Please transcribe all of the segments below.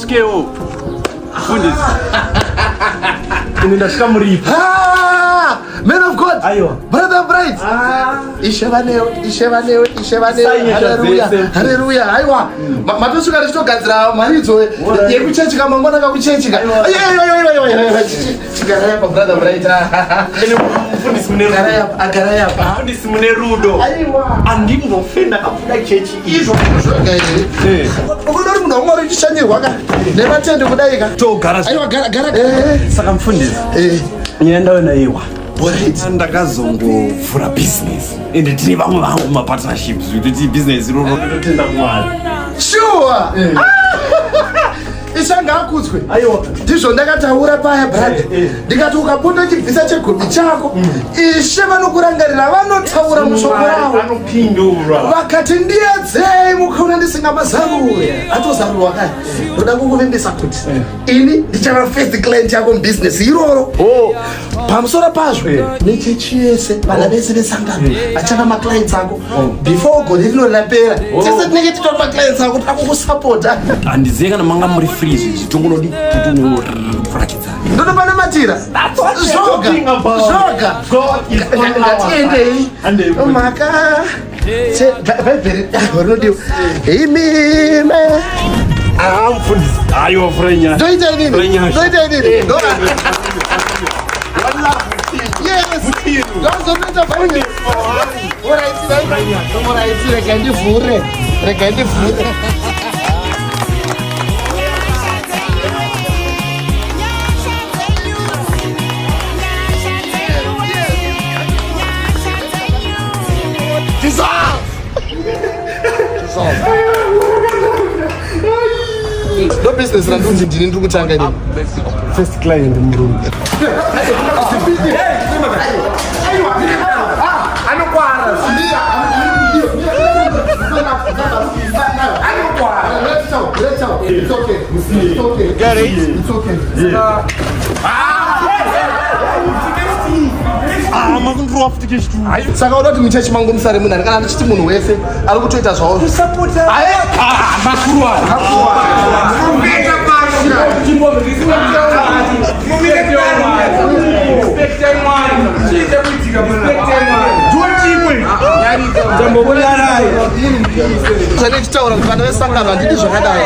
Ndisvikewo. Mfundisi. Ini ndasvika muripo. Ah, man of God. Aiwa. Brother Bright. Ah. Ishe vanewe, ishe vanewe, ishe vanewe. Isai nyasha Haleluya. dzese. Haleluya. Aiwa. Matosvika tichitogadzira mharidzo yekuchechi kamangwana kakuchechi ka. Aiwa. Aiwa, aiwa, aiwa, aiwa, aiwa. Chigarai apa brother Bright. Ene mfundisi mune Garai rudo. apa, agarai apa. Mfundisi mune rudo. Aiwa. Andimbofe ndakabuda chechi iyi. Izvo zvoga here? Eh. Ukuda kuti munhu waMwari uchishanyirwa ka nevatendi kudai ka. Togara. Aiwa gara gara. Eh. Saka mfundisi. Eh. Nyaya ndaona iwa. Alright. Ndakazongovhura business. Ende tine vamwe vangu mapartnerships zvekuti business iroro ndotenda Mwari. Sure. Ishe ngaakudzwe. Aiwa. Ndizvo ndakataura paya brother. Eh, eh. Ndikati ukapota uchibvisa chegumi chako, Ishe vanokurangarira vanotaura mushoko ravo. Anopindura. Vakati ndiyedzei mukaona ndisingamazarure. Atozarurwa kaya. Ndoda kukuvimbisa kuti ini ndichava first client yako mubusiness iroro. Oh. Pamusoro pazvo Eh. nechechi yese vana vese vesangano vachava maclients ako before gore rino rapera. Oh. Tese tinenge titori maclients ako takukusapota. Handizive kana manga muri free izvi tongonodi totonorakidza. Ndotopanamatira. That's what we're Zvoga. talking about. Zvoga. God is on our Ngatiendei. Handei. Maka. Bhaibheri rinodiwa. Imime. Ah, mfundisi. Aiwa frenya. Ndoita inini. Renyasha. Ndoita inini. Ndo- Yes. Ndozotoita Bhaibheri. Alright, right. Alright, rega ndivhure. Rega ndivhure. Ndo business randikuti ndini ndiri kutanga inini. First client murungu. Ah, makundirowa futi kechitu. Saka uda kuti muchechi mangu musare munhu kana ndichiti munhu wese ari kutoita zvawo. Kusapota. Aye. Ah, makuru aya. Zvandinotaura kuti vana vesangano handidi zvakadai.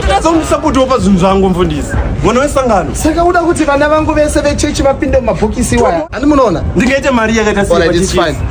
Atadza kundisapotawo pazvinhu zvangu mfundisi. Mwana wesangano. Saka uda kuti vana vangu vese vechechi vapinde mumabhokisi iwaya. Handi munoona? Ndingaite mari yakaita sei Alright, it's pachechi? fine.